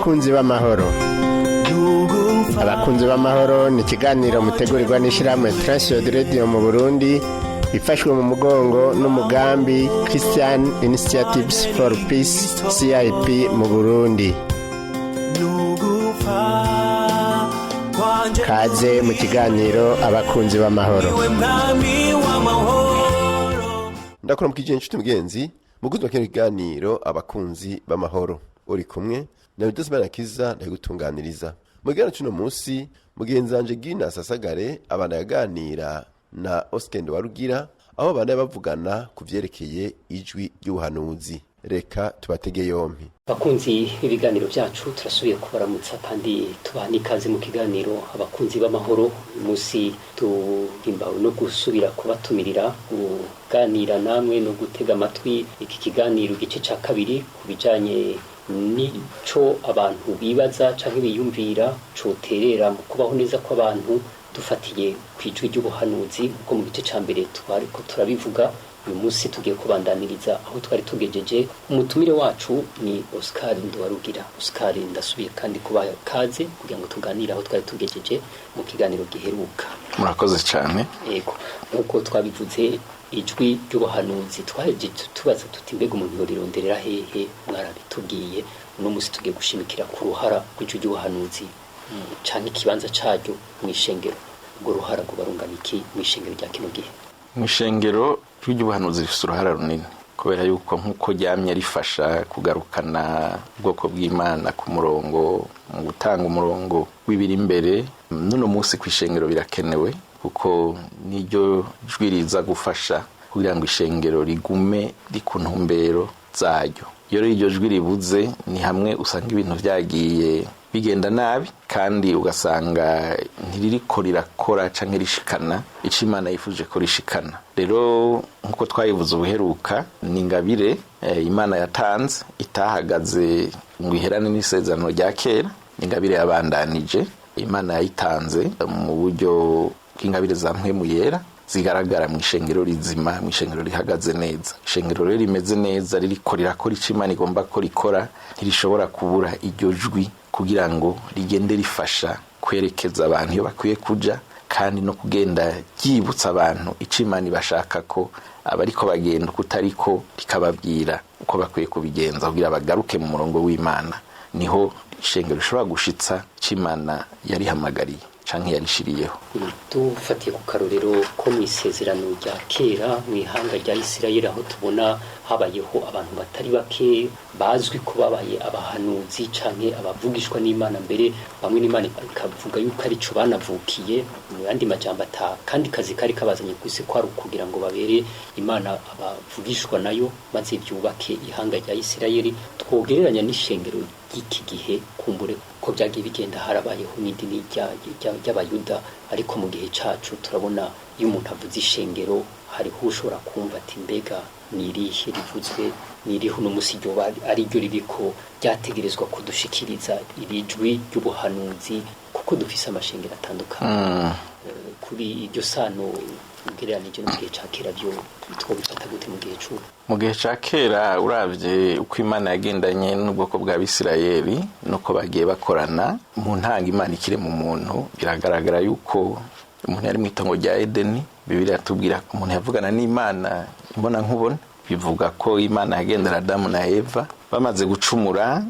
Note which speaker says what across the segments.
Speaker 1: Abakunzi b'amahoro. Abakunzi b'amahoro ni ikiganiro mutegurirwa n'ishyirahamwe Transworld Radio mu Burundi, ifashwe mu mugongo n'umugambi Christian Initiatives for Peace, CIP, mu Burundi. Kaze mu kiganiro Abakunzi b'amahoro.
Speaker 2: Ndakuramukije inshuti mugenzi muguzi wa kino kiganiro Abakunzi b'amahoro. Uri kumwe na Yudosimana Kiza, ndabigutunganiriza. Mu kiganiro c'uno munsi, mugenzi wanje Gina Sasagare abana yaganira na Oscar Warugira, aho bana bavugana ku vyerekeye ijwi ry'ubuhanuzi. Reka tubatege yompi.
Speaker 3: Abakunzi b'ibiganiro byacu, turasubiye kubaramutsa kandi tubaha n'ikaze mu kiganiro Abakunzi b'amahoro. Uyu munsi duhimbawe no gusubira kubatumirira kuganira namwe no gutega amatwi iki kiganiro, igice cya kabiri, ku bijyanye n'ico abantu bibaza canke biyumvira coterera mu kubaho neza kw'abantu, dufatiye ku ijwi ry'ubuhanuzi. Kuko mu gice ca mbere twariko turabivuga, uyu munsi tugiye kubandaniriza aho twari tugejeje. Umutumire wacu ni Oscar Nduwarugira. Oscar, ndasubiye kandi kubaha kaze kugira ngo tuganire aho twari tugejeje mu kiganiro giheruka.
Speaker 4: Murakoze cyane.
Speaker 3: Yego, nk'uko twabivuze, ijwi ry'ubuhanuzi twaheje tubaza tuti: "Mbega umuntu yorironderera hehe?" Mwarabitubwiye. Uno munsi tugiye gushimikira ku ruhara rw'ijwi ry'ubuhanuzi canke ikibanza caryo mw'ishengero. Urwo ruhara rwoba rungana iki mw'ishengero rya kino gihe?
Speaker 4: Mu ishengero, ijwi ry'ubuhanuzi rifite uruhara runini, kubera yuko nk'uko ryamye rifasha kugarukana ubwoko bw'Imana ku murongo, mu gutanga umurongo w'ibiri imbere, n'uno munsi ku ishengero birakenewe, kuko niryo jwi riza gufasha kugira ngo ishengero rigume ri ku ntumbero zaryo. Iyo rero iryo jwi ribuze, ni hamwe usanga ibintu byagiye bigenda nabi, kandi ugasanga ntiririko rirakora canke rishikana ico Imana yifuje ko rishikana. Rero nk'uko twayivuze ubuheruka, ni ingabire Imana yatanze itahagaze ngo iherane n'isezerano rya kera. Ni ingabire yabandanije. Imana yayitanze mu buryo bw'ingabire za Mpwemu Yera zigaragara mu ishengero rizima, mu ishengero rihagaze neza. Ishengero rero rimeze neza, ririko rirakora ico Imana igomba ko rikora, ntirishobora kubura iryo jwi kugira ngo rigende rifasha kwerekeza abantu iyo bakwiye kuja, kandi no kugenda ryibutsa abantu ico Imana ibashaka ko abariko bagenda uko utariko, rikababwira uko bakwiye kubigenza kugira bagaruke mu murongo w'Imana. Niho ishengero rishobora gushitsa ico Imana yarihamagariye canke yarishiriyeho.
Speaker 3: Dufatiye ku karorero ko mu isezerano rya kera, mu ihanga rya Isirayeli, aho tubona habayeho abantu batari bake bazwi ko babaye abahanuzi canke abavugishwa n'Imana, mbere bamwe n'Imana ikavuga yuko arico banavukiye. Mu yandi majambo, ata kandi kazi kari kabazanye ku isi, kwari ukugira ngo babere Imana abavugishwa nayo, maze byubake ihanga rya Isirayeli. Twogereranya n'ishengero ry'iki gihe, kumbure ko byagiye bigenda harabayeho n'idini ry'Abayuda, ariko mu gihe cacu turabona iyo umuntu avuze ishengero, hariho ushobora kumva ati: "Mbega ni irihe rivuzwe? Ni irihe uno musi ryoba ari ryo ririko ryategerezwa kudushikiriza iri jwi ry'ubuhanuzi?" Kuko dufise amashengero atandukanye. Kuri iryo sano, ugereranije no mu gihe ca kera, byo twobifata gute mu gihe c'ubu?
Speaker 4: Mu gihe ca kera, uravye uko Imana yagendanye n'ubwoko bwa Bisirayeli nuko bagiye bakorana mu ntango Imana ikirema umuntu, biragaragara yuko umuntu yari mu itongo rya Edeni. Bibiliya iratubwira ko umuntu yavugana n'Imana imbona nkubona. Bivuga ko Imana yagendera Adamu na Eva. Bamaze gucumura,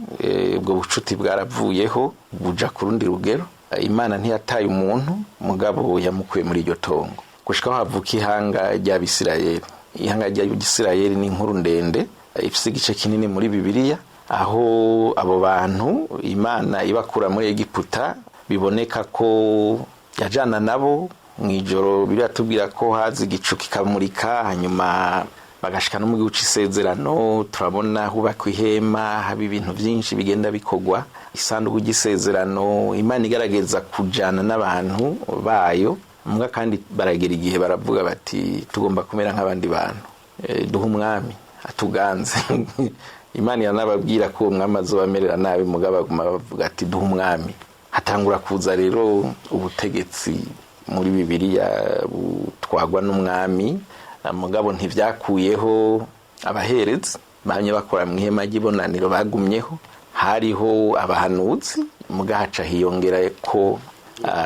Speaker 4: ubwo bucuti bwaravuyeho, buja ku rundi rugero. Imana ntiyataye umuntu, mugabo yamukuye muri iryo tongo gushika aho havuka ihanga ry'Abisirayeli. Ihanga ry'Abisirayeli ni inkuru ndende ifise igice kinini muri Bibiliya, aho abo bantu Imana ibakura muri Egiputa, biboneka ko yajana nabo mw'ijoro. Biratubwira ko haza igicu kikamurika, hanyuma bagashika no mu gihugu c'isezerano. Turabona hubakwa ihema, haba ibintu byinshi bigenda bikorwa, isanduku ry'isezerano, Imana igaragaza kujana n'abantu bayo. Mbwa kandi baragera igihe baravuga bati: "Tugomba kumera nk'abandi bantu, duhe umwami atuganze." Imana iranababwira ko uwo mwami azobamerera nabi, mugabo baguma bavuga ati: "Duhe umwami." Hatangura kuza rero ubutegetsi muri Bibiliya butwagwa n'umwami. Mugabo ntivyakuyeho abaherezi bamye bakora mu ihema ry'ibonaniro, bagumyeho. Hariho abahanuzi, mugahaca hiyongera ko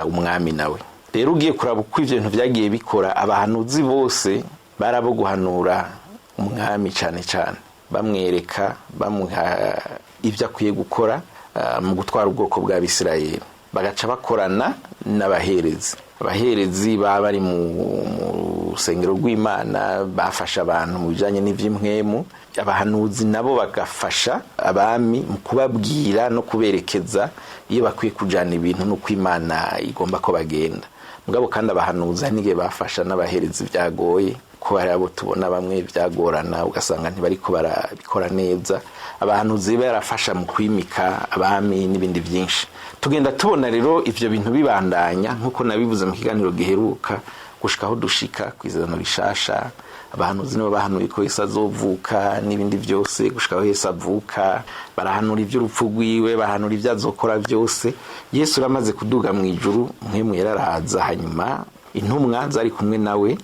Speaker 4: umwami nawe. Rero ugiye kuraba uko ivyo bintu vyagiye bikora, abahanuzi bose barabo guhanura umwami cane cane, bamwereka, bamuha ibyo akwiye gukora mu gutwara ubwoko bw'Abisirayeli. Bagaca bakorana n'abaherezi. Abaherezi baba bari mu rusengero rw'Imana, bafasha abantu mu bijanye n'ivy'impwemu. Abahanuzi nabo bagafasha abami mu kubabwira no kuberekeza iyo bakwiye kujana ibintu n'uko Imana igomba ko bagenda. Mugabo kandi abahanuzi hari n'igihe bafasha n'abaherezi byagoye, ko hari abo tubona bamwe byagorana, ugasanga ntibariko barabikora neza. Abahanuzi barafasha mu kwimika abami n'ibindi byinshi. Tugenda tubona rero ivyo bintu bibandanya, nk'uko nabivuze mu kiganiro giheruka, gushika aho dushika kw'izano rishasha. Abahanuzi nibo bahanuye ko Yesu azovuka n'ibindi byose, gushika aho Yesu avuka. Barahanura ivy'urupfu rwiwe, bahanura ivyo azokora byose. Yesu uramaze kuduga mu ijuru, Mpwemu yararaza, hanyuma intumwa zari kumwe nawe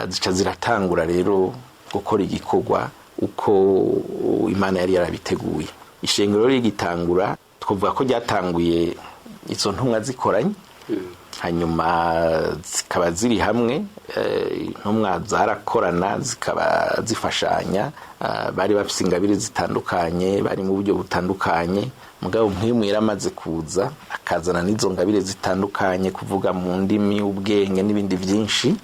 Speaker 4: zica ziratangura rero gukora igikorwa uko Imana yari yarabiteguye. Ishengero rigitangura, twavuga ko ryatanguye izo ntumwa zikoranye, hanyuma zikaba ziri hamwe. Intumwa zarakorana, zikaba zifashanya. Bari bafise ingabire zitandukanye, bari mu buryo butandukanye. Mugabo Mpwemu yaramaze kuza, akazana n'izo ngabire zitandukanye, kuvuga mu ndimi, ubwenge n'ibindi byinshi,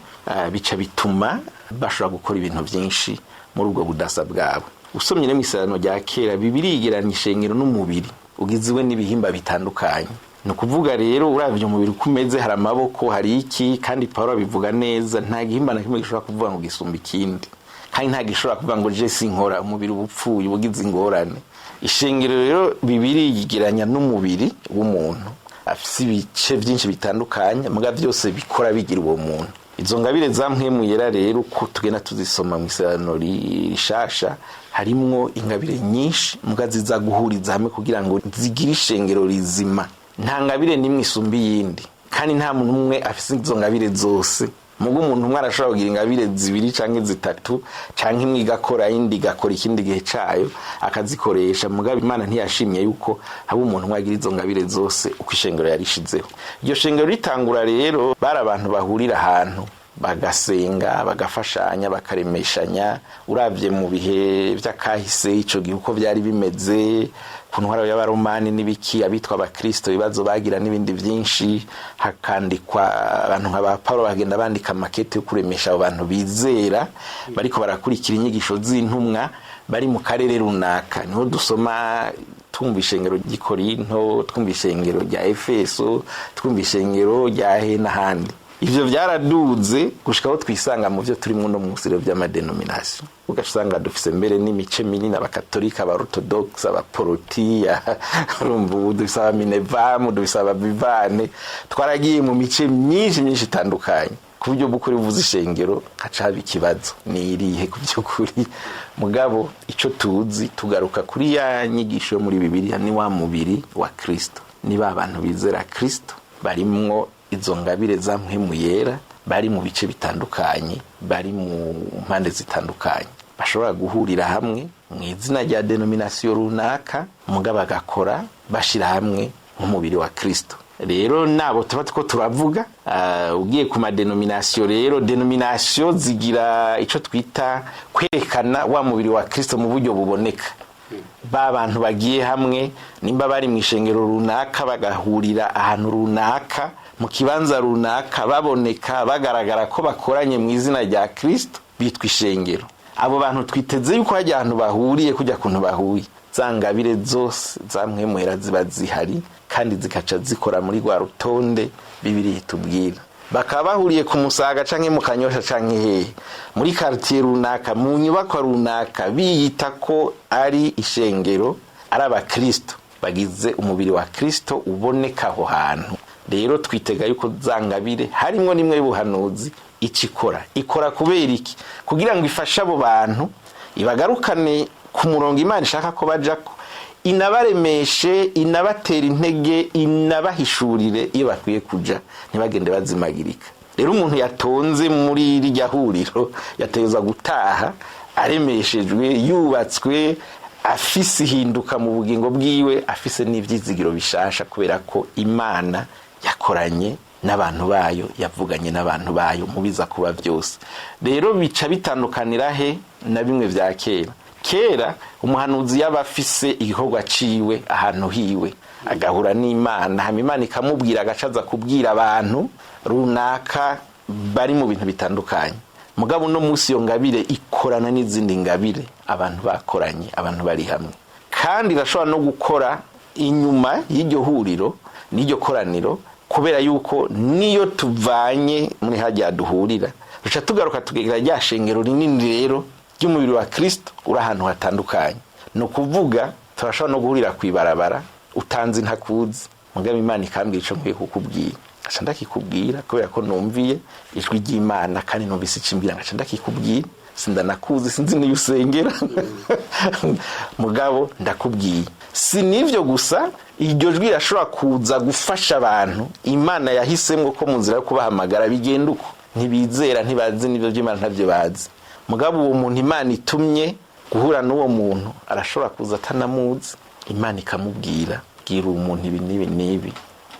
Speaker 4: bica bituma bashobora gukora ibintu byinshi muri ubwo budasa bwabo. Usomye no mu Isezerano rya Kera, bibirigeranya ishengero n'umubiri ugizwe n'ibihimba bitandukanye. Ni ukuvuga rero, uravye umubiri uko umeze, hari amaboko, hari iki, kandi Paulo abivuga neza: nta gihimba na kimwe gishobora kuvuga ngo gisumba ikindi, kandi nta gishobora kuvuga ngo je sinkora. Umubiri uba upfuye, uba ugize ingorane. Ishengero rero bibiri yigeranya n'umubiri w'umuntu afise ibice byinshi bitandukanye, muga byose bikora bigira uwo muntu. Izo ngabire za Mpwemu Yera rero, uko tugenda tuzisoma mu Isezerano Rishasha, harimwo ingabire nyinshi, muga ziza guhuriza hamwe kugira ngo zigire ishengero rizima. Nta ngabire n'imwe isumba iyindi, kandi nta muntu umwe afise izo ngabire zose. Muga umuntu umwe arashobora kugira ingabire zibiri canke zitatu, canke imwe igakora, iyindi igakora ikindi gihe cayo, akazikoresha. Mugabo Imana ntiyashimye yuko haba umuntu umwe agira izo ngabire zose uko ishengero yarishizeho. Iryo shengero ritangura rero, bari abantu bahurira ahantu, bagasenga, bagafashanya, bakaremeshanya. Uravye mu bihe vy'akahise, ico gihe uko vyari bimeze ku ntwaro y'Abaromani n'ibiki, abitwa Abakristo ibibazo bagira n'ibindi byinshi, hakandikwa abantu nka ba Paulo, bagenda bandika amakete yo kuremesha abo bantu bizera bariko barakurikira inyigisho z'intumwa bari mu karere runaka. Niho dusoma, twumva ishengero ry'i Korinto, twumva ishengero rya Efeso, twumva ishengero rya he n'ahandi. Ivyo vyaraduze gushika aho twisanga mu vyo turimwo no munsi rero vy'ama dénominations, ugasanga dufise mbere n'imice minini: Abakatolika, Abaorthodox, Abaporoti, urumva ubu dufise Abaminevamu, dufise Abavivane. Twaragiye mu mice myinshi myinshi itandukanye, ku buryo bw'ukuri uvuze ishengero haca haba ikibazo: ni irihe ku by'ukuri? Mugabo ico tuzi, tugaruka kuri ya nyigisho yo muri Bibiliya, ni wa mubiri wa Kristo, ni ba bantu bizera Kristo barimwo izo ngabire za Mpwemu Yera, bari mu bice bitandukanye, bari mu mpande zitandukanye, bashobora guhurira hamwe mu izina rya dénomination runaka, mugabo bagakora bashira hamwe nk'umubiri wa Kristo. Rero nabo tuba two turavuga. Ugiye ku ma dénominations rero, dénominations zigira ico twita kwerekana wa mubiri wa Kristo mu buryo buboneka. Ba bantu bagiye hamwe, nimba bari mu ishengero runaka, bagahurira ahantu runaka, mu kibanza runaka, baboneka, bagaragara ko bakoranye mu izina rya Kristo, bitwa ishengero. Abo bantu twiteze yuko hajya ahantu bahuriye, kujya kuntu bahuye, za ngabire zose za Mpwemu Yera ziba zihari, kandi zikaca zikora muri rwa rutonde Bibiri itubwira. Bakaba bahuriye ku Musaga canke mu Kanyosha canke hehe, muri quartier runaka, mu nyubakwa runaka, biyita ko ari ishengero, ari Abakristo bagize umubiri wa Kristo uboneka aho hantu. Rero twitega yuko za ngabire, harimwo n'imwe y'ubuhanuzi, ico ikora, ikora kubera iki? Kugira ngo ifashe abo bantu, ibagarukane ku murongo Imana ishaka ko bajako, inabaremeshe, inabatera intege, inabahishurire iyo bakwiye kuja, ntibagende bazimagirika. Rero umuntu yatonze muri rirya huriro yategerezwa gutaha aremeshejwe, yubatswe. Afise ihinduka mu bugingo bwiwe, afise n'ivyizigiro bishasha, kubera ko Imana yakoranye n'abantu bayo, yavuganye n'abantu bayo mu biza kuba byose. Rero bica bitandukanira he na bimwe vya kera? Kera umuhanuzi yaba afise igikorwa ciwe ahantu hiwe, agahura n'Imana, hama Imana ikamubwira, agacaza kubwira abantu runaka bari mu bintu bitandukanye. Mugabo uno munsi iyo ngabire ikorana n'izindi ngabire, abantu bakoranye, abantu bari hamwe, kandi irashobora no gukora inyuma y'iryo huriro n'iryo koraniro, kubera yuko niyo tuvanye muri hajya duhurira, duca tugaruka tukagira rya shengero rinini rero ry'umubiri wa Kristo uri ahantu hatandukanye. Ni ukuvuga turashobora no guhurira kw'ibarabara, utanzi ntakuzi, mugabo Imana ikambwira ico nkwiye kukubwira, ngaca ndakikubwira, kubera ko numviye ijwi ry'Imana kandi numvise icimbwira, ngaca ndakikubwira. Sindanakuzi, sinzi niyo usengera, mugabo ndakubwiye. Si n'ivyo gusa, iryo jwi rirashobora kuza gufasha abantu Imana yahisemwo ko mu nzira yo kubahamagara bigenda uko. Ntibizera, ntibazi n'ivyo by'Imana, ntavyo bazi, mugabo uwo muntu Imana itumye guhura n'uwo muntu arashobora kuza atanamuzi, Imana ikamubwira: bwira uwo muntu ibi n'ibi n'ibi,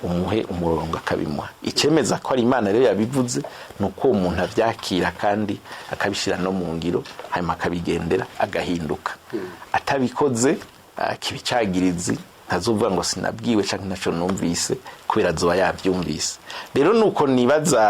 Speaker 4: umuhe umurongo, akabimuha. Icemeza ko ari Imana rero yabivuze ni uko uwo muntu avyakira kandi akabishyira no mu ngiro, hanyuma akabigendera, agahinduka. Atabikoze akibicagirizi, ntazovuga ngo sinabwiwe canke ntaco numvise, kubera azoba yavyumvise. Rero nuko nibaza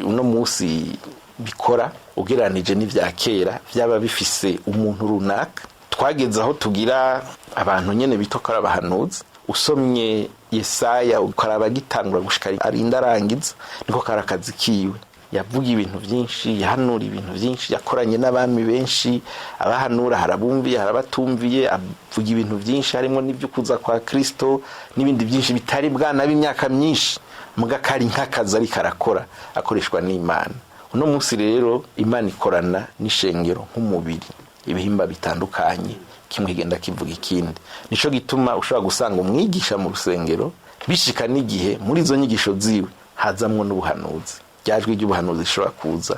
Speaker 4: uno munsi bikora ugereranije n'ivya kera vyaba bifise umuntu runaka. Twageze aho tugira abantu nyene bita ko ari abahanuzi. Usomye Yesaya ukaraba agitangura gushika arinda arangiza, niko kari akazi kiwe. Yavuga ibintu byinshi, yahanura ibintu byinshi, yakoranye n'abami benshi, abahanura harabumviye, harabatumviye, avuga ibintu byinshi harimo n'ibyo kuza kwa Kristo n'ibindi byinshi bitari bwana b'imyaka myinshi, muga kari nk'akazi ariko arakora akoreshwa n'Imana. Uno munsi rero Imana ikorana n'ishengero nk'umubiri, ibihimba bitandukanye, kimwe kigenda kivuga ikindi. Nico gituma ushobora gusanga umwigisha mu rusengero bishika n'igihe muri izo nyigisho ziwe hazamwo n'ubuhanuzi, ryajwi ry'ubuhanuzi rishobora kuza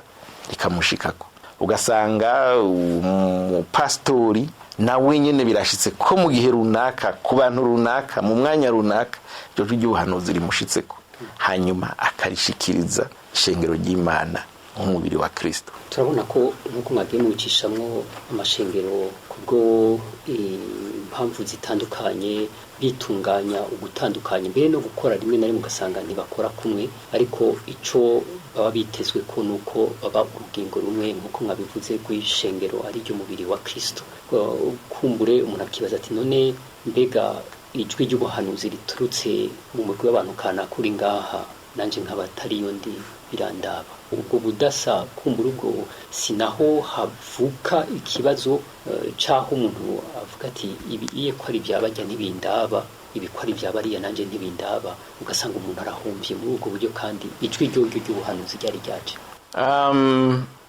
Speaker 4: rikamushikako. Ugasanga umupasitori nawe nyene birashitse ko mu gihe runaka, ku bantu runaka, mu mwanya runaka, iryo jwi ry'ubuhanuzi rimushitseko, hanyuma akarishikiriza ishengero ry'Imana nk'umubiri wa Kristo.
Speaker 3: Turabona ko nk'uko mwagiye mubicishamwo, amashengero kubwo impamvu zitandukanye bitunganya ugutandukanya, mbere no gukora rimwe na rimwe ugasanga ntibakora kumwe, ariko ico baba bitezwe ko nuko baba urugingo rumwe, nk'uko mwabivuze, rw'ishengero ari ryo mubiri wa Kristo. Kumbure umuntu akibaza ati: none mbega ijwi ry'ubuhanuzi riturutse mu mugwi w'abantu kanaka uri ngaha, nanje nkaba atariyo ndi, birandaba? Ubwo budasa, kumbura ubwo si naho havuka ikibazo c'aho umuntu avuga ati: ibi iye ko ari ivyabajya ntibindaba, ibi ko ari ivyabariya nanje ntibindaba, ugasanga umuntu arahomvye muri ubwo buryo kandi ijwi ryoryo ry'ubuhanuzi ryari ryaje?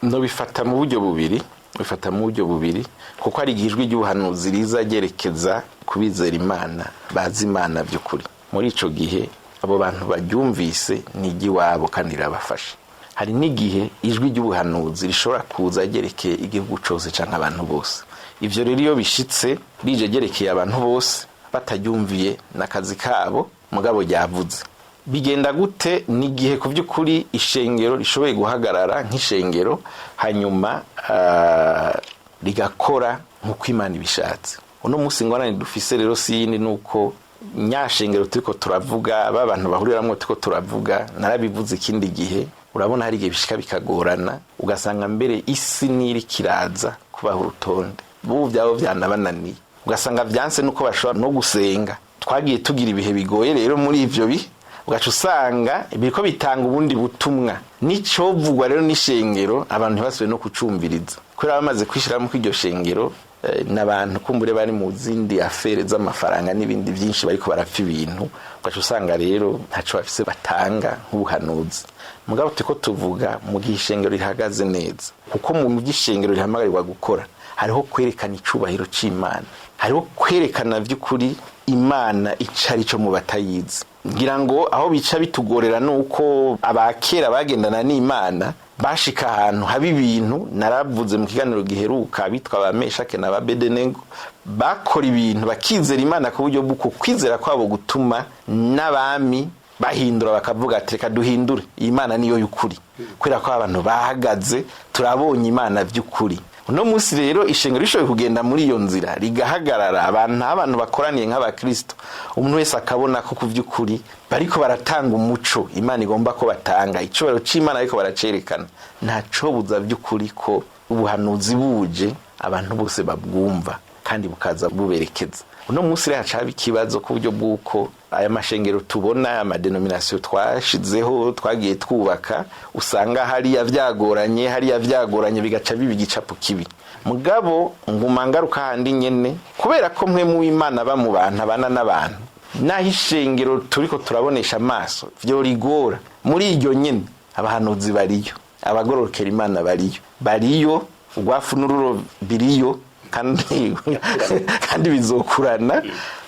Speaker 4: Nobifata mu buryo bubiri, bifata mu buryo bubiri, kuko hari igihe ijwi ry'ubuhanuzi riza ryerekeza kubizera Imana, bazi Imana by'ukuri. Muri ico gihe abo bantu baryumvise ni iry'iwabo kandi rirabafasha. Hari n'igihe ijwi ry'ubuhanuzi rishobora kuza ryerekeye igihugu cose canke abantu bose. Ivyo rero iyo bishitse rije ryerekeye abantu bose, bataryumviye n'akazi kabo, mugabo ryavuze. Bigenda gute? Ni igihe ku by'ukuri ishengero rishoboye guhagarara nk'ishengero, hanyuma rigakora nk'uko Imana ibishatse. Uno munsi ingorane dufise rero si yindi, ni uko nyashengero turiko turavuga, ba bantu bahuriramwo turiko turavuga, narabivuze ikindi gihe, urabona hari igihe bishika bikagorana, ugasanga mbere isi niri kiraza kubaha urutonde, bubu byabo byanabananiye, ugasanga vyanse nuko bashobora no gusenga. Twagiye tugira ibihe bigoye rero muri ivyo bihe, ugaca usanga biriko bitanga ubundi butumwa, n'icovugwa rero n'ishengero abantu ntibasubire no kucumviriza, kubera bamaze kwishiramo ko iryo shengero n'abantu kumbure bari mu zindi afere z'amafaranga n'ibindi byinshi, bariko barapfa ibintu, ugaca usanga rero ntaco bafise batanga nk'ubuhanuzi. Mugabo turiko tuvuga mu gihe ishengero rihagaze neza, kuko mu by'ishengero rihamagarirwa gukora hariho kwerekana icubahiro c'Imana, hariho kwerekana vy'ukuri Imana ico ari co mu batayizi. Ngira ngo aho bica bitugorera nuko abakera bagendana n'Imana Bashika ahantu haba ibintu, naravuze mu kiganiro giheruka, bitwa ba Meshake na ba Bedenego bakora ibintu bakizera Imana ku buryo bw'uko kwizera kwabo gutuma n'abami bahindura, bakavuga ati reka duhindure, iyi Mana niyo y'ukuri, kubera ko abantu bahagaze turabonye Imana by'ukuri. Uno munsi rero ishengero rishoboye kugenda muri iyo nzira, rigahagarara, abantu bakoraniye nk'abakristo, umuntu wese akabona ko ku by'ukuri bariko baratanga umuco Imana igomba ko batanga, icubahiro c'Imana ariko baracerekana, ntacobuza by'ukuri ko ubuhanuzi buje abantu bose babwumva kandi bukaza buberekeza. Uno munsi rero hacaba ikibazo ku buryo bw'uko aya mashengero tubona, amadenominasiyo twashizeho, twagiye twubaka, usanga hariya vyagoranye, hariya vyagoranye, bigaca biba igicapo kibi. Mugabo nguma ngaruka handi nyene, kubera ko mwe mu Imana ba mu bantu abana n'abantu, naho ishengero turiko turabonesha amaso vyorigora, muri iryo nyene abahanuzi bariyo, abagororokera Imana bariyo, bariyo urwafu n'ururo biriyo, kandi bizokurana.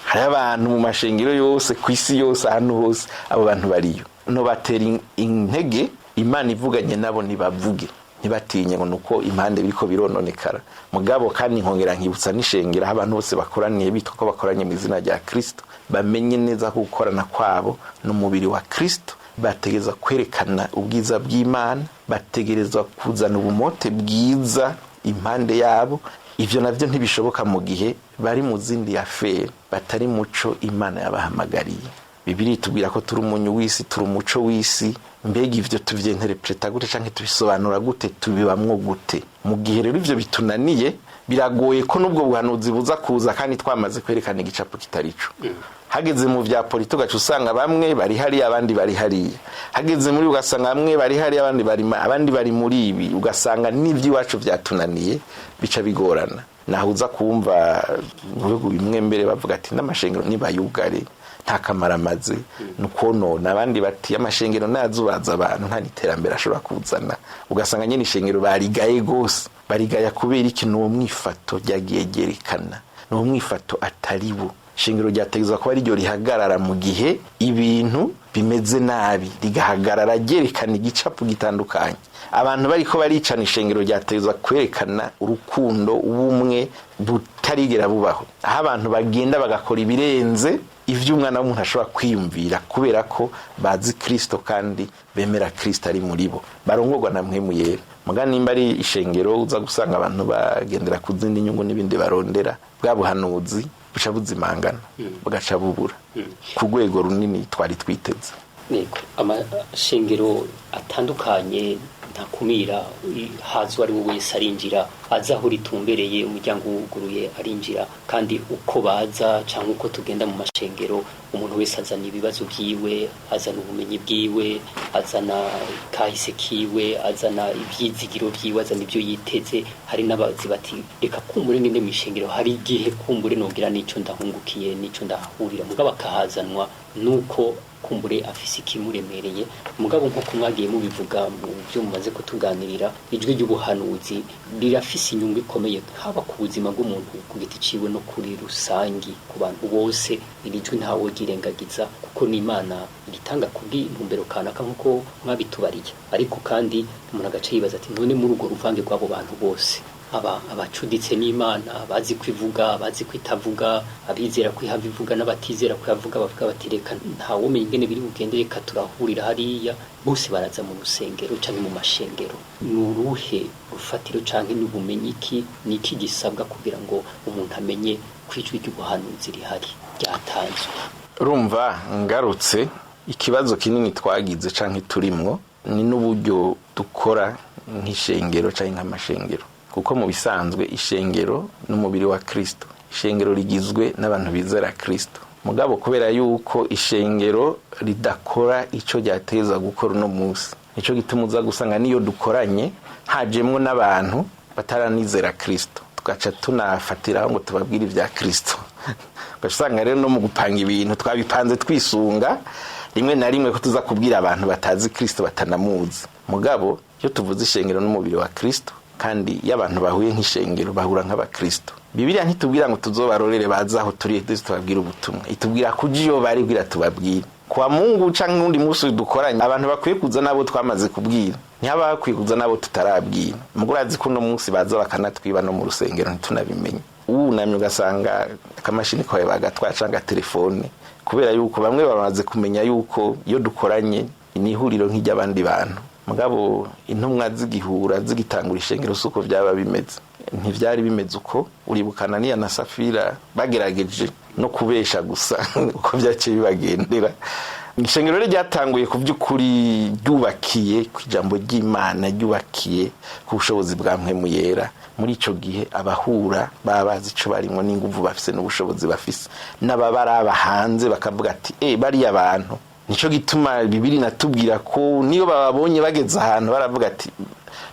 Speaker 4: Hari abantu mu mashengero yose ku isi yose, ahantu hose abo bantu bariyo. No batera intege, Imana ivuganye nabo ntibavuge, ntibatinye ngo nuko impande biriko birononekara. Mugabo kandi nkongera nkibutsa n'ishengero aho abantu bose bakoraniye bitwa ko bakoranye mu izina rya Kristo, bamenye neza ko gukorana kwabo n'umubiri wa Kristo, bategereza kwerekana ubwiza bw'Imana, bategereza kuzana ubumote bwiza impande yabo. Ivyo navyo ntibishoboka mu gihe bari mu zindi afere batari muco Imana yabahamagariye. Bibiliya itubwira ko turi umunyu w'isi, turi umuco w'isi. Mbega ivyo tuvyenterpreta gute canke tubisobanura gute, tubibamwo gute? Mu gihe rero ivyo bitunaniye, biragoye ko n'ubwo buhanuzi buza kuza kandi twamaze kwerekana igicapo kitarico. Hageze mu vya politiki ugaca usanga bamwe bari hariya, abandi bari hariya. Hageze muri ugasanga bamwe bari hariya, abandi bari muri ibi, ugasanga n'ivy'iwacu vyatunaniye, bica bigorana. Naho uza kumva mu bihugu bimwe mbere bavuga ati n'amashengero nibayugare, nta kamaro amaze, ni ukonona. Abandi bati amashengero nazubaza abantu, nta n'iterambere ashobora kuzana. Ugasanga nyene ishengero barigaye gose. Barigaya kubera iki? Ni uwo mwifato ryagiye ryerekana, ni uwo mwifato atari wo. Ishengero ryategerezwa kuba ariryo rihagarara mu gihe ibintu bimeze nabi, rigahagarara ryerekana igicapo gitandukanye. Abantu bariko baricana, ishengero ryategerezwa kwerekana urukundo, ubumwe butarigera bubaho, aho abantu bagenda bagakora ibirenze ivyo umwana w'umuntu ashobora kwiyumvira, kubera ko bazi Kristo kandi bemera Kristo ari muri bo, barongorwa na Mpwemu Yera. Muga nimba ari ishengero uza gusanga abantu bagendera ku zindi nyungu n'ibindi barondera, bwa buhanuzi buca buzimangana, bugaca bubura ku rwego runini twari twiteze.
Speaker 3: Yego, amashengero atandukanye ntakumira, hazwa ari we wese arinjira, aza aho ritumbereye, umuryango wuguruye arinjira. Kandi uko baza cyangwa uko tugenda mu mashengero, umuntu wese azana ibibazo byiwe, azana ubumenyi bwiwe, azana kahise kiwe, azana ibyizigiro byiwe, azana ibyo yiteze. Hari n'abazi bati reka kumbure ngende mu ishengero, hari igihe kumbure nogira n'icyo ndahungukiye, n'icyo ndahahurira. Mugabo akahazanwa nuko kumbure afise ikimuremereye. Mugabo nkuko mwagiye mubivuga mu byo mumaze kutuganirira, ijwi ry'ubuhanuzi rirafise inyungu ikomeye, haba ku buzima bw'umuntu ku giti ciwe no kuri rusangi ku bantu bose. Iri jwi ntawe ryirengagiza, kuko n'Imana iritanga kubw'intumbero kanaka nkuko mwabitubariye. Ariko kandi umuntu agaca yibaza ati none muri urwo ruvange rw'abo bantu bose, aba abacuditse n'Imana, abazi kwivuga, abazi kwitavuga, abizera kwihava ivuga n'abatizera kwihavuga, bavuga bati reka ntawumenya ingene biri bugende, reka turahurira hariya, bose baraza mu rusengero canke mu mashengero. Ni uruhe rufatiro canke n'ubumenyi ki, ni iki gisabwa kugira ngo umuntu amenye ko ijwi ry'ubuhanuzi rihari ryatanzwe?
Speaker 4: Urumva, ngarutse ikibazo kinini twagize canke turimwo ni n'uburyo dukora nk'ishengero canke nk'amashengero, kuko mu bisanzwe ishengero n'umubiri wa Kristo, ishengero rigizwe n'abantu bizera Kristo. Mugabo kubera yuko ishengero ridakora ico ryateza gukora uno munsi, nico gituma uza gusanga niyo dukoranye hajemwo n'abantu bataranizera Kristo, tugaca tunafatiraho ngo tubabwire ibya Kristo. Ugaca usanga rero no mu gupanga ibintu twabipanze twisunga rimwe na rimwe ko tuza kubwira abantu batazi Kristo, batanamuzi. Mugabo iyo tuvuze ishengero n'umubiri wa Kristo, kandi iyo abantu bahuye nk'ishengero bahura nk'abakristo, Bibiliya ntitubwira ngo tuzobarorere baze aho turi tuze tubabwire ubutumwa, itubwira kuja iyo bari bwira tubabwire. Kwa Mungu canke undi munsi dukoranye, abantu bakwiye kuza nabo twamaze kubwira, ntihaba hakwiye kuza nabo tutarabwira. Mugabo urazi ko uno munsi baza bakanatwiba no mu rusengero ntitunabimenye. Wunamye ugasanga akamashini kawe bagatwara canke telefone, kubera yuko bamwe bamaze kumenya yuko iyo dukoranye ni ihuriro nk'iry'abandi bantu. Mugabo intumwa zigihura zigitangura ishengero suko byaba bimeze, ntivyari bimeze uko. Uribukana niya na Safira bagerageje no kubesha gusa uko byaciye bibagendera. Ishengero rero ryatanguye ku by'ukuri ryubakiye ku ijambo ry'Imana, ryubakiye ku bushobozi bwa Mpwemu Yera. Muri ico gihe abahura baba bazi ico barimwo n'inguvu bafise n'ubushobozi bafise, n'ababaraba hanze bakavuga ati bariya bantu. Nico gituma Bibiri natubwira ko niyo bababonye bageze ahantu baravuga ati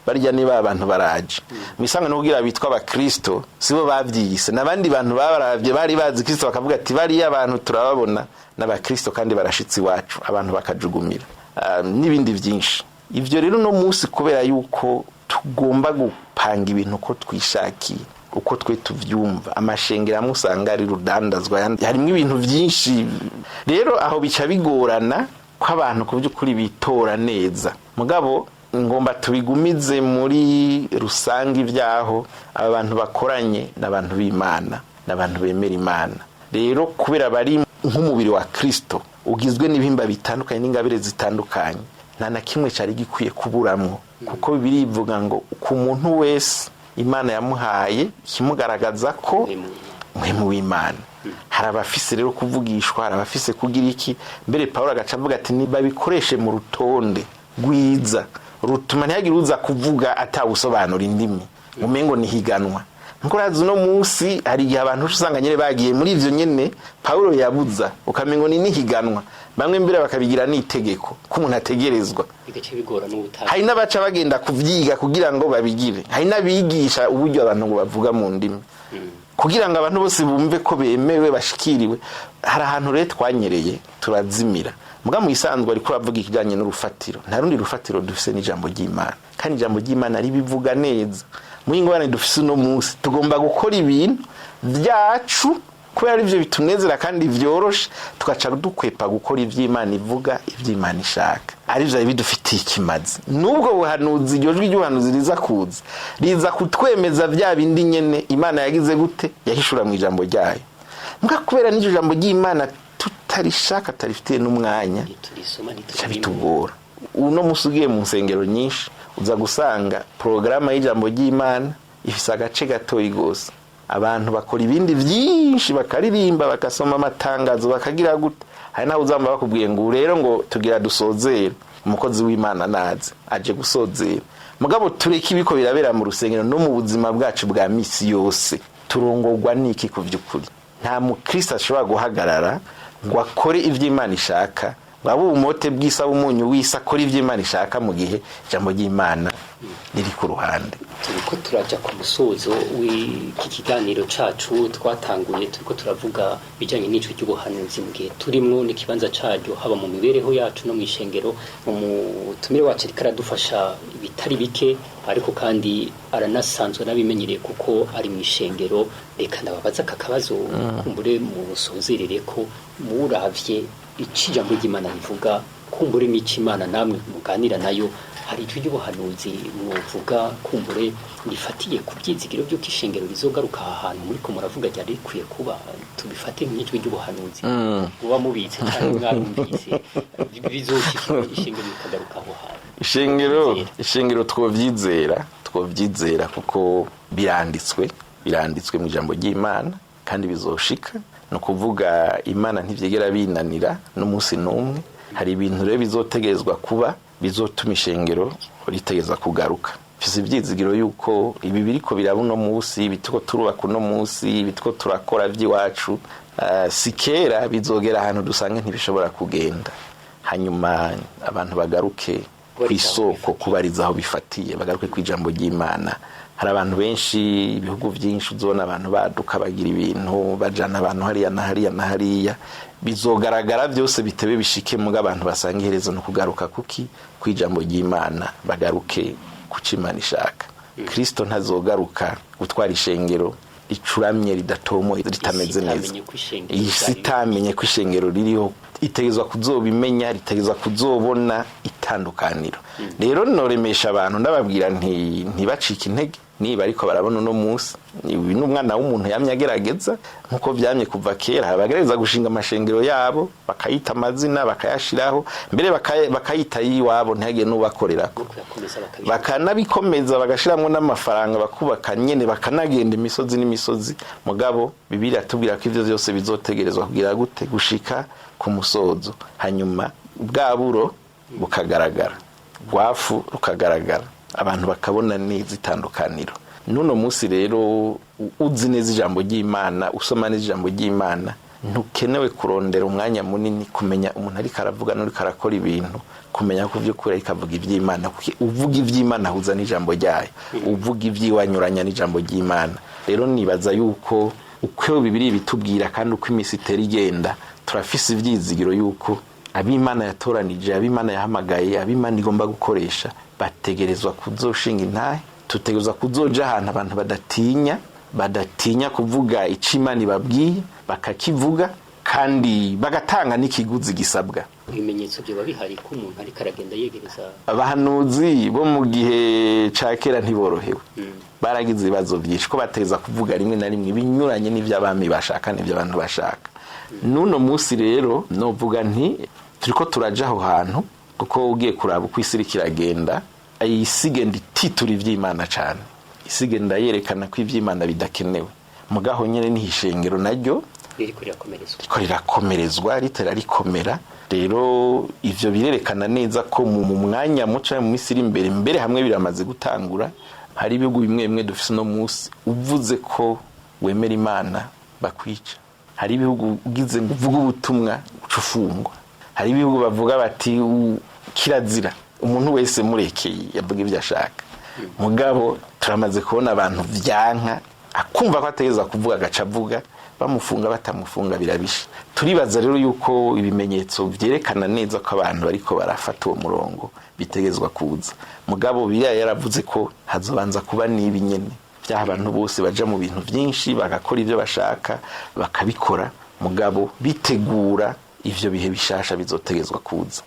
Speaker 4: barya niba abantu baraje. Misanga no kugira bitwa abakristo sibo bavyiyise, nabandi bantu babaravye bari bazi Kristo bakavuga ati bariya abantu turababona n'abakristo kandi barashitsi iwacu, abantu bakajugumira. N'ibindi byinshi. Ivyo rero no munsi kubera yuko tugomba gupanga ibintu uko twishakiye, uko twe tuvyumva, amashengero amwe usanga ari rudandazwa, harimwo ibintu vyinshi. Rero aho bica bigorana ko abantu ku by'ukuri bitora neza. Mugabo ngomba tubigumize muri rusange ibyaho aba bantu bakoranye n'abantu b'Imana, n'abantu bemera Imana. Rero kubera bari nk'umubiri wa Kristo ugizwe n'ibihimba bitandukanye n'ingabire zitandukanye, nta na kimwe cari gikwiye kuburamwo, kuko Bibiliya ivuga ngo ku muntu wese Imana yamuhaye ikimugaragaza ko Mpwemu w'Imana. Hari abafise rero kuvugishwa, hari abafise kugira iki. Mbere Paulo agaca avuga ati nibabikoreshe mu rutonde rwiza rutuma ntihagire uza kuvuga atawusobanura indimi, umengo nihiganwa. Nkuko urazi uno munsi hari igihe abantu usanga nyene bagiye muri ivyo nyene Paulo yabuza, ukamengo ni nihiganwa, bamwe mbere bakabigira n'itegeko ko umuntu ategerezwa.
Speaker 3: Bigace bigora n'ubutaha.
Speaker 4: Hari n'abaca bagenda kuvyiga kugira ngo babigire, hari n'abigisha uburyo abantu ngo bavuga mu ndimi kugira ngo abantu bose bumve ko bemewe bashikiriwe. Hari ahantu rero twanyereye turazimira. Muga mu isanzwe ariko uravuga ikijanye n'urufatiro, nta rundi rufatiro dufise n'ijambo ry'Imana, kandi ijambo ry'Imana ribivuga neza. Muri ingorane dufise uno munsi tugomba gukora ibintu byacu kubera ari byo bitunezera kandi vyoroshe, tugaca dukwepa gukora ivy'Imana ivuga, ivy'Imana ishaka, ari byo bidufitiye ikimazi. Nubwo buhanuzi, iryo jwi ry'ubuhanuzi riza kuza, riza kutwemeza vya bindi nyene Imana yagize gute, yahishura mu ijambo ryayo. Mbwa kubera n'iryo jambo ry'Imana tutarishaka, tutarifitiye n'umwanya,
Speaker 3: Ntiturisoma,
Speaker 4: bica
Speaker 3: ntiturimenya.
Speaker 4: bitugora. Uno musi ugiye mu nsengero nyinshi uza gusanga porogaramu y'ijambo ry'Imana ifise agace gatoyi gose. Abantu bakora ibindi vyinshi, bakaririmba, bagasoma amatangazo, bakagira gute. Hari naho uzamba bakubwiye ngo rero ngo tugira dusozere, umukozi w'Imana naze aje gusozera. Mugabo tureke ibiko birabera mu rusengero no mu buzima bwacu bwa misi yose. Turongorwa n'iki ku vy'ukuri? Nta mukristo ashobora guhagarara ngo akore ivy'Imana ishaka, ngo abe ubumote bw'isa, umunyu w'isi, akore ivy'Imana ishaka mu gihe ijambo ry'Imana riri ku ruhande.
Speaker 3: Turiko turaja ku musozo w'iki kiganiro cacu twatanguye turiko turavuga bijanye n'ico ry'ubuhanuzi mu gihe turimwo n'ikibanza caryo haba mu mibereho yacu no mw'ishengero. Umutumire wacu ariko aradufasha ibitari bike, ariko kandi aranasanzwe n'abimenyereye kuko ari mw'ishengero. Reka ndababaza aka kabazo kumbure mu busozerere ko muravye ico ijambo ry'Imana rivuga, kumbure n'ico Imana namwe muganira nayo, hari ijwi ry'ubuhanuzi mwovuga kumbure rifatiye ku byizigiro by'uko ishengero rizogaruka aha hantu muriko muravuga ryari rikwiye kuba, tubifate nk'ijwi ry'ubuhanuzi muba mubitse cyangwa mwarumvise bizoshika ishengero rikagaruka aho hantu?
Speaker 4: Ishengero twovyizera kuko biranditswe mu ijambo ry'Imana kandi bizoshika. Ni ukuvuga Imana ntivyigera binanira n'umunsi n'umwe. Hari ibintu rero bizotegerezwa kuba bizotuma ishengero ritegerezwa kugaruka. Mfise ivyizigiro yuko ibi biriko biraba uno munsi, ibituko turubaka uno munsi, ibituko turakora vy'iwacu, si kera bizogera ahantu dusange ntibishobora kugenda, hanyuma abantu bagaruke kw'isoko, kubariza aho bifatiye, bagaruke kw'ijambo ry'Imana. Hari abantu benshi, ibihugu byinshi uzobona abantu baduka bagira ibintu bajana abantu hariya na hariya na hariya. Bizogaragara byose bitebe bishike, muga abantu basanga iherezo no kugaruka kuki kw'ijambo ry'Imana, bagaruke kuco Imana ishaka. Kristo ntazogaruka gutwara ishengero ricuramye, ridatomoye, ritameze neza.
Speaker 3: Isi itamenye ko ishengero
Speaker 4: Isi itamenye ko ishengero ririho. Itegerezwa kuzobimenya, ritegerezwa kuzobona itandukaniro. Rero noremesha abantu, ndababwira nti ntibacike intege niba ariko barabona uno munsi ibi ni umwana w'umuntu yamye agerageza nk'uko byamye kuva kera. Abagerageza gushinga amashengero yabo, bakayita amazina, bakayashiraho, mbere bakayita y'iwabo, ntihagire n'ubakorerako.
Speaker 3: No kuyakomeza bakabishyira.
Speaker 4: Bakanabikomeza, bagashiramwo n'amafaranga, bakubaka nyene, bakanagenda imisozi n'imisozi. Mugabo Bibiliya atubwira ko ivyo vyose bizotegerezwa kugira gute? Gushika ku musozo, hanyuma bwa buro bukagaragara, rwafu rukagaragara, abantu bakabona neza itandukaniro. N'uno munsi rero uzi neza ijambo ry'Imana, usoma neza ijambo ry'Imana, ntukenewe kurondera umwanya munini kumenya umuntu ariko aravuga n'uriko arakora ibintu, kumenya ko vy'ukuri ariko avuga ivy'Imana, kuko uvuga ivy'Imana ahuza n'ijambo ryayo, uvuga ivy'iwanyuranya n'ijambo ry'Imana. Rero nibaza yuko uko Bibiliya bitubwira kandi uko iminsi itera igenda, turafise ivyizigiro yuko ab'Imana yatoranije, ab'Imana yahamagaye, ab'Imana igomba gukoresha bategerezwa kuzoshinga intahe. Tutegerezwa kuzoja ahantu abantu badatinya kuvuga ico Imana ibabwiye, bakakivuga kandi bagatanga n'ikiguzi gisabwa.
Speaker 3: Ibimenyetso byoba bihari ko umuntu ariko aragenda yegereza.
Speaker 4: Abahanuzi bo mu gihe ca kera ntiborohewe, baragize ibibazo byinshi ko bateza kuvuga rimwe na rimwe ibinyuranye n'ivy'abami bashaka n'ivy'abantu bashaka. N'uno munsi rero novuga nti turiko turaja aho hantu, kuko ugiye kuraba uko isi iriko iragenda, isi igenda ititura ivy'Imana cane, isi igenda yerekana ko ivy'Imana bidakenewe. Mugaho nyene niho ishengero naryo
Speaker 3: ririko rirakomerezwa.
Speaker 4: Riko rirakomerezwa, ritera rikomera. Rero ivyo birerekana neza ko mu mwanya muco, mu minsi iri imbere, mbere hamwe biramaze gutangura, hari ibihugu bimwe bimwe dufise uno munsi uvuze ko wemera Imana bakwica. Hari ibihugu ugize ngo uvuge ubutumwa uca ufungwa. Hari ibihugu bavuga bati kirazira, umuntu wese murekeye yavuga ibyo ashaka. Mugabo turamaze kubona abantu vyanka, akumva ko ategerezwa kuvuga agaca avuga, bamufunga batamufunga birabisha. Turibaza rero yuko ibimenyetso vyerekana neza ko abantu bariko barafata uwo murongo bitegerezwa kuza. Mugabo Bibiliya yaravuze ko hazobanza kuba n'ibi nyene vyaha, abantu bose baja mu bintu vyinshi, bagakora ivyo bashaka, bakabikora, mugabo bitegura ivyo bihe bishasha bizotegezwa kuza.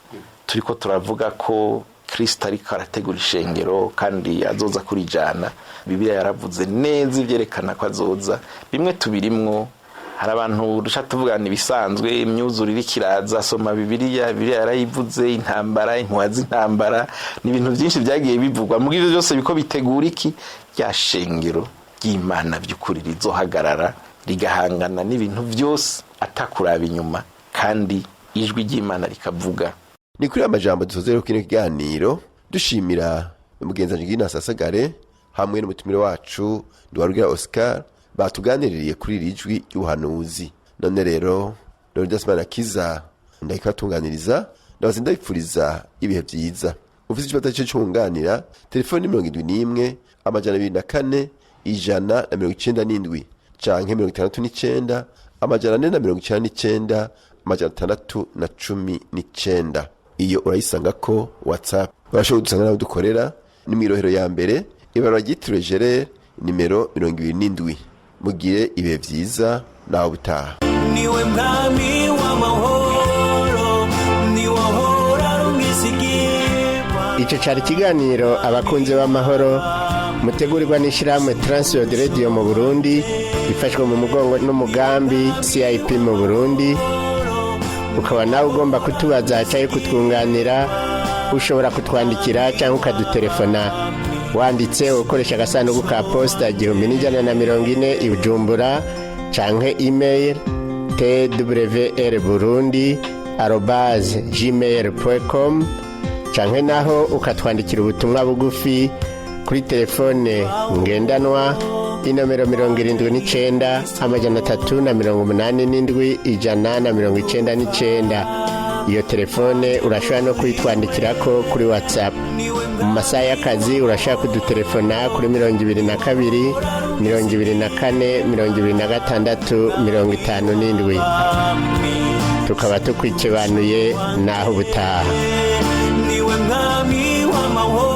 Speaker 4: Turiko turavuga ko Kristo ariko arategura ishengero kandi azoza kurijana. Bibiliya yaravuze neza ivyerekana ko azoza, bimwe tubirimwo. Hari abantu duca tuvugana ibisanzwe, imyuzure iriko iraza, soma Bibiliya, Bibiliya yarayivuze, intambara, impuha z'intambara, ni ibintu byinshi byagiye bivugwa. Muri ivyo byose biko bitegura iki? Rya shengero ry'Imana by'ukuri rizohagarara, rigahangana n'ibintu byose atakuraba inyuma, kandi ijwi ry'Imana rikavuga.
Speaker 2: Ni kuri aya majambo dusoze rero kino kiganiro, dushimira mugenzi wanjye Gina Sasagare hamwe n'umutumire wacu Nduwarugira Oscar batuganiririye kuri iri jwi ry'ubuhanuzi. None rero Leonidas Kiza ndayikabatunganiriza, ndabaza, ndabipfuriza ibihe byiza. Ufite ikibazo cyo cyunganira, telefoni 71 204 197 canke 69 499 619. Iyo urayisanga ko WhatsApp. Urashobora kudusanga n'aho dukorera ni mw'irohero ya mbere, ibarura ryitiriwe Gerere, nimero 27. Mugire ibihe vyiza nawe ubutaha.
Speaker 5: Niwe mwami w'amahoro, niwe ahora ari umwizigirwa.
Speaker 1: Icyo cyari ikiganiro Abakunzi b'Amahoro, mutegurirwa n'ishyirahamwe Transworld Radio mu Burundi, ifashwe mu mugongo n'umugambi CIP mu Burundi. Ukaba nawe ugomba kutubaza cyangwa kutwunganira, ushobora kutwandikira cyangwa ukadutelefona wanditse ukoresha agasanduku ka posita 1140 i Bujumbura, canke email twrburundi@gmail.com, canke naho ukatwandikira ubutumwa bugufi kuri telefone ngendanwa, inomero 79 387 199. Iyo telefone urashobora no kuyitwandikirako kuri WhatsApp. Mu masaha y'akazi urashobora kudutelefona kuri 22 24 26 57. Tukaba tukwikibanuye naho ubutaha.
Speaker 5: Niwe mwami w'amahoro.